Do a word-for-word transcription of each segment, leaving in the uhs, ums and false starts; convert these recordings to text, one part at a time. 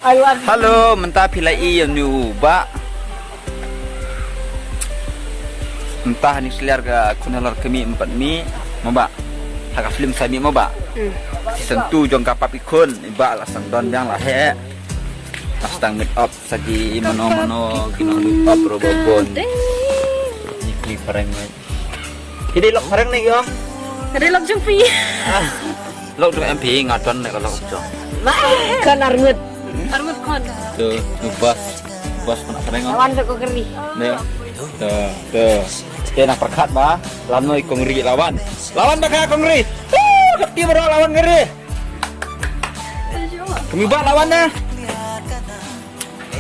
Hello, mynta phi la i ïa u Bah. Mynta ha ni sliar ka khun halor kmie, em pat mih, mo Bah. Ha ka film Sa Mih, mo Bah. Hmm. Season two jong ka Pap I Khun, i Bah la sdang don biang, la heh. La sdang meet up sa ki mano mano, ki nong meet up ruh babun. Ni ki prank mai. Ki dei lok prank ne ïong? Ki dei lok jong phi. Ah, lok jong em phi, nga don ne ka lok jong. Kan arngut. Arngut khon. Tu, tu bas. Bas pynah prank. Lawan sa ko kri. Ne. Tu, tu. Te na pyrkhat ba. Lam noi kong ri lawan. Lawan ba ka kong ri. Kati baroh lawan kong ri. Kmie Bah lawan na.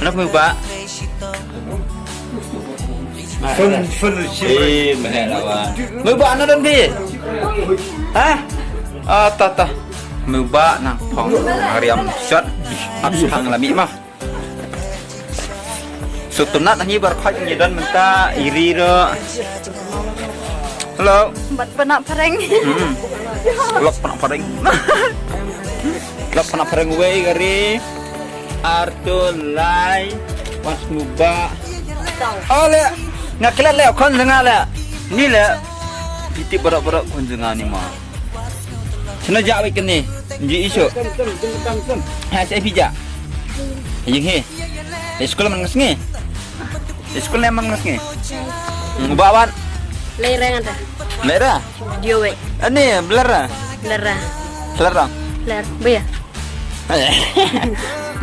Ano kmie Bah? Fun, fun, eh, meh lawan. Kmie Bah, ano don phi? Ha? Ah, ta, ta. Kmie Bah nang phong, hariam shot. Ap sang la mih mah. So, tynat hangne baroh khoit ngi don mynta, iri ruh. Hello. Bad pynah phareng. Hmm. Lok pynah phareng. Lok pynah phareng wei kari. Arto lai. Wan Kmie Bah. Oh, le. Nga klet le, khon jong nga le. Ni le. Phi tip baroh baroh khon jong nga ni ma. Shano jah wei kane? Ji isu. Ha, sa phi jah. Jing hi. Skul man nga sngi. Skul ne man nga sngi. Ngubah wan. Lei reng ata. Lei ra. Dio wei. Ani blera. Blera. Blera. Blera. Buya.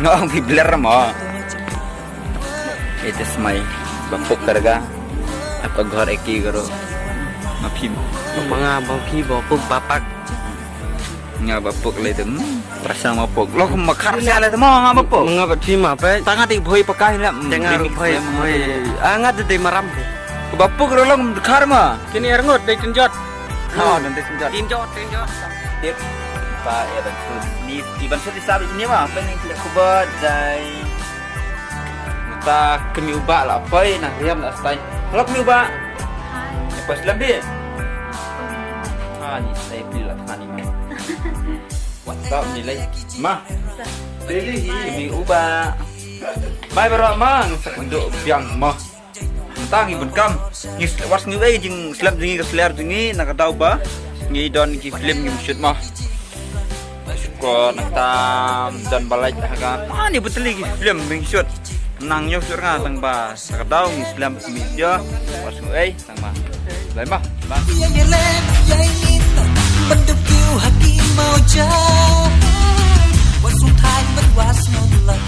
Nga ong phi blera mo. Ite smai. Bapuk karga. Apa ghor eki garo. Maphi. Manga baphi bapuk bapak. Nga bapuk le tu. Hmm, prasang bapuk. Lo kum makar sia le tu mo nga bapuk. Manga baphi ma pe. Tanga ti bhoi pakai le. Hmm, tanga remix bhoi le, bhoi. Ah, nga tu dei maram. Bapuk ro long khar ma. Kini arngut dei tinjot. Ha, dan dei tinjot. Tinjot, tinjot. Tip. Pa ya ban sut. Ni, iban sut isab ini ma. Apa ni kita kubat jai. Mynta kmie u Bah la poi na riam la stai. Hello kmie u Bah. Hai. Ni pas lambi. Ha ni stai pli la thani ma. What's up ni lai. Ma. Kmie u Bah. Bye bro ma, sa kundu biang ma. Mynta ngi bun kam. Ngi wat ngi wei jing slem jing ngi ka sliar jing ngi na ka daw ba ngi don ki film ngi shoot ma. Ko nang tam jan balai ha ka. Ani betul lagi film ming shoot. Nang nyo shoot nga tang ba. Sa ka daw ngi slem mi dia. Wat sngewei tang ba. Lai ma. Ba. Ïa ïa lem ïa ïa ngin. Ban duk kiu ha ki mawja. Wat sung thai ban wat sngewlem.